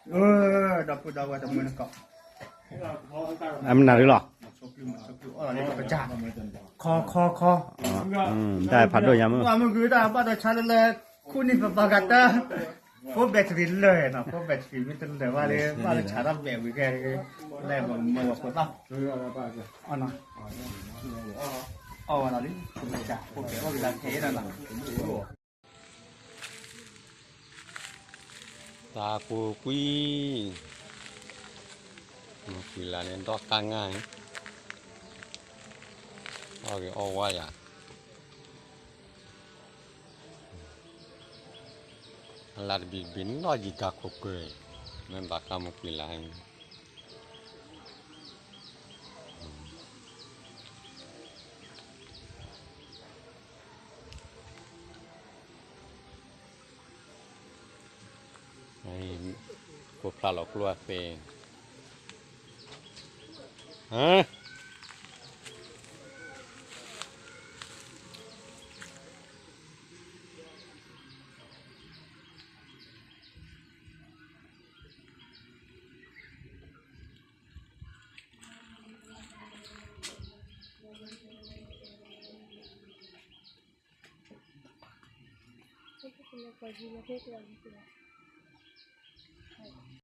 ဒီပုၢ်ဒီဝဲၢ်တမုၢ်နကီၢ်, အမနုၤလီၤ, ခီခီခီ, တၢ်ဖးဒိၣ်ညါမုၢ်, မုၢ်ဂုၢ်တၢ်ဘၣ်ဒီးဆါလၢလၢ ခူၣ်နံၣ်ပပှၤဂၤတၢ်, ဖိ battery လၢာ်နီၤ, ဖိ battery မ့ၢ်တလၢာ်ဘၣ်လၢ ဘၣ်လၢဆါတၢ် battery ကဲ, လဲၣ်ပမၢဝဲဖိသၣ်, အီၣ်နီၤ, အီၣ်ဝဲလီၤလံ, ဖိကဲအီၣ်ကဒါခဲအံၤနီၤ, တၢ်ကူကွံာ်, မုၢ်ကွံာ်လၢ်န့ၣ် ဒီကါငါန့ၣ်, အီၣ်ဂ့ၤအီၣ်ဝါယၤ, အလၢ်တဘံၣ်တဘ့ၣ်နီၢ်ယံၤကၤခိၣ်ကၢၢ်, မ့ၢ်ဘၣ်ဃးမုၢ်ကွံာ်လၢ်န့ၣ် ကိးဖျါလီၤကျိအသ့ၣ်, ဟါ